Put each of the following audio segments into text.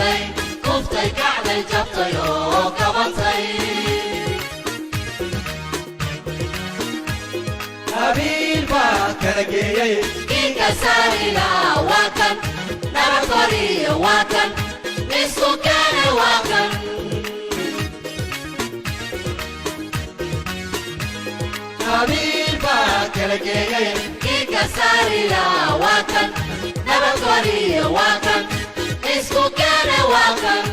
Kacday, kuftay, kacday, jabtay oo kabatay. Qabiil baa kala geeyey. Kinka saarila waa kan, nabad koriyo waa kan, isku keene waa kan. Qabiil baa kala geeyey. Kinka saarila waa kan, nabad koriyo waa kan, isku keene waa kan.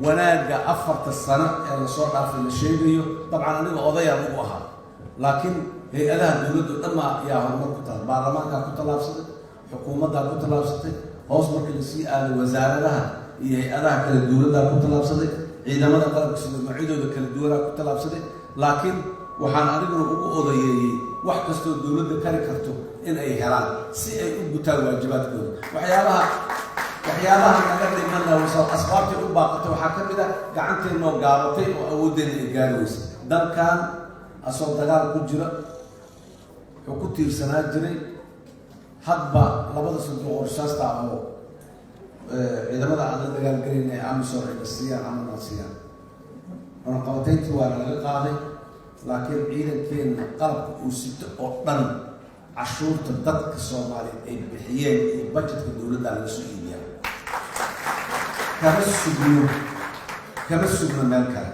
Wanaagga 4ta sano ee lasoo dhaafay la sheegayo, dabcan aniga odayaan ugu ahaa, laakiin hay-adaha dowladdu dhammaa yaa horumar ku taal. Baarlamaankaa ku tallaabsaday, xukuumaddaa ku tallaabsatay, hoos markii lasii aaday wasaaradaha iyo hay-adaha kale dowladdaa ku tallaabsaday, ciidamada qalabka sida noocyadooda kala duwanaa ku tallaabsaday. Laakiin waxaan aniguna ugu odayeeyey wax kastoo dowladda kari karto in ay helaan si ay u gutaan waajibaadkooda. Waxyaabaha naga dhimana, asbaabtay u baaqatay waxaa ka mid a gacanteennoo gaabatay oo awooddeena ay gaari weysay. Dalkan asoo dagaal ku jira wuxuu ku tiirsanaa jiray hadba labada sanduuq oo rasaasta oo ciidamada aan la dagaalgelayna ee AMISOM ayna siiyaan ama na siiyaan. Cunaqabatayntii waana laga qaaday, laakiin ciidankeenna qalabka uu sito oo dhan cashuurta dadka Soomaaliyeed ay bixiyeen iyo budgetka dowladda laga soo iibiyaa. Kama sugno meel kale.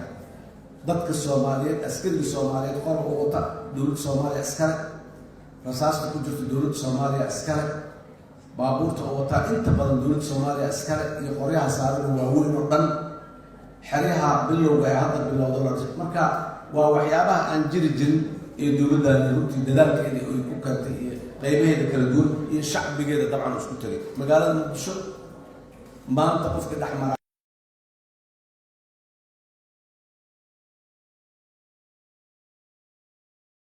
Dadka Soomaaliyeed, askariga Soomaaliyeed qorka u wata dowladda Soomaaliya iskale, rasaasta ku jirta dowladda Soomaaliya iskale, baabuurta oo wataa inta badan dowladda Soomaaliya iskale, iyo qoryaha saaran waaweyn oo dhan. Xeryaha bilowga ee hadda bilowda la dhisay marka waa waxyaabaha aan jiri jirin ee dowladdaani runtii dadaalkeeda ay ku keentay iyo qaybaheeda kala duwan iyo shacbigeeda dabcan isku tegay. Magaalada Muqdisho maanta qofka dhex mara